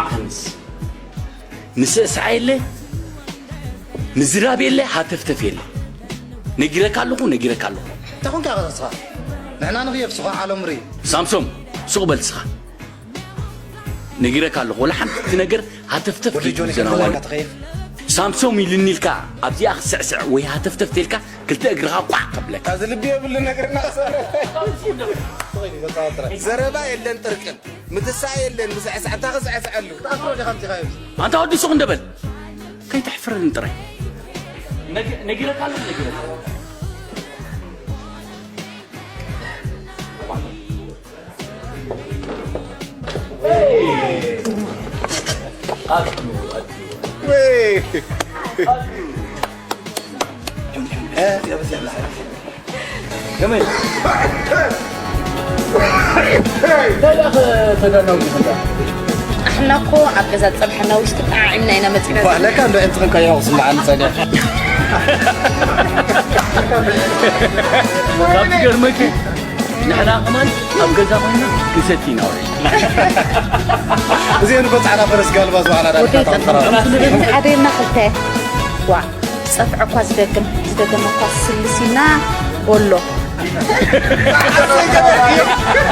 ኣንስ ምስዕሳዕ የለ፣ ምዝራብ የለ፣ ሃተፍተፍ የለ። ነጊረካ ኣለኹ፣ ነጊረካ ኣለኹ። እንታይ ኮንካ ኢኻ ንስኻ? ንሕና ንኽየፍ፣ ንስኻ ዓለም ርኢ። ሳምሶም፣ ሱቕ በል ንስኻ። ነጊረካ ኣለኹ፣ ወላ ሓንቲ ነገር ሃተፍተፍ ወዲ ጆኒ ከይትብል ዘናዋል። ከመይ ኢልካ ትኸይፍ? ሳምሶም ኢልኒ ኢልካ ኣብዚኣ ክስዕስዕ ወይ ሃተፍተፍ ተልካ ክልተ እግርኻ ቋዕ ከብለካ። እዚ ልቢ የብሉ ነገርና። ዘረባ የለን ጥርቅም። ምትሳእ የለን፣ ምስዕሳዕ፣ እንታይ ክስዕስዐሉ? ክትኣፍሮ ዲኻ ኣምጺኻዮ? ኣንታ ወዲ ሱቕ እንደ በል። ከይተሕፍረኒ ጥራይ። ነግ-፣ ነጊረካ ኣለኹ፣ ነጊረካ። ኣቱ፣ ኣቱ። ወይ። እ? ከመይ? እንታይ ደኣ ተዳናጉ ኢኹም ደኣ? ንሕና እኮ ኣብ ገዛ ጸብሕና ውሽጢ ጣዒምና ኢና መጺና እኳ ዘለና። ለካ እንዶ ዕንትኽን ከይሆ ክስምዓኒ ጸኒሑ። ካብ ትገርመኪ፣ ንሕና ከማን ኣብ ገዛ ኮይና ክንሰቲ ኢና ውዒልና። እዚአን እኮ ጻዕዳ ፈረስ ጋልባ ዝበሃላ ዳርጋ ወደይ ተቐምጠራ። ጸብሖም ስለ እንተ ሓደ ኢልና ክልተ። ዋ፣ ጸፍዖ እኳ ዝደግም፣ ዝደገመ እኳ ስልስ ኢልና ወሎ።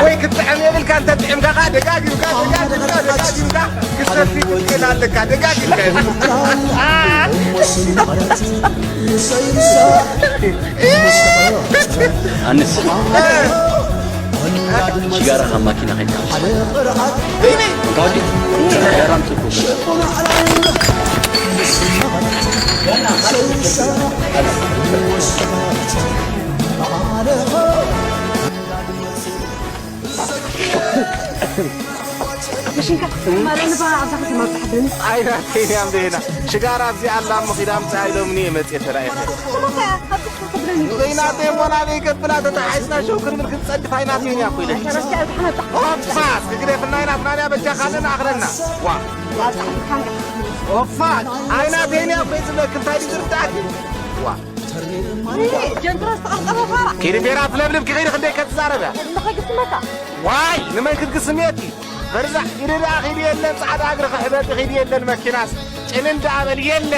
ወይ ክትጥዕም የብልካ፣ እንተ ጥዕምካ ከኣ ደጋጊምካ፣ ደጋጊምካ፣ ደጋጊምካ ክትሰቲ ትኽእል ኣለካ፣ ደጋጊምካ። ኣንስ ሽጋራ ካብ ማኪና ከይትሓውስ። እንካወዲ ሽጋራ ምጽእ እኮ። ኣይናተይ እያ እንዴና። ሽጋራ ኣብዚኣ ኣላ እሞ ኺዳ ኣምጽኣ ኢሎምኒ እየ መጽየ ተራኢኸ። ዘይናተይ እሞ ናበይ ከብላ ተታሓሒዝና ሸው ክንብል ክንጸድፍ ኣይናተይን እያ እኮ ኢለኒ። ኦፋ፣ ክግደፍና ኣይናትና እያ በጃኻ ኣለና ኣኽለና። ዋ። ኦፋ፣ ኣይናተይን እያ እኮ እየ ዝብለኪ እንታይ ድዩ ዝርዳእኪ? ዋ። ጀንትራ ዝተቐርቀረ ፋራ። ኪዲ ቤራ ትለብልብ ክኸይድ ክንደይ ከትዛረበ? ንኸግስመካ። ዋይ፣ ንመን ክትግስምየቲ? በርዛዕ፣ ኢደ ደኣ ኺዲ የለን፣ ጻዕዳ እግሪ ክሕበጥ ኺዲ የለን፣ መኪናስ ጭንን ደኣ በል የለን።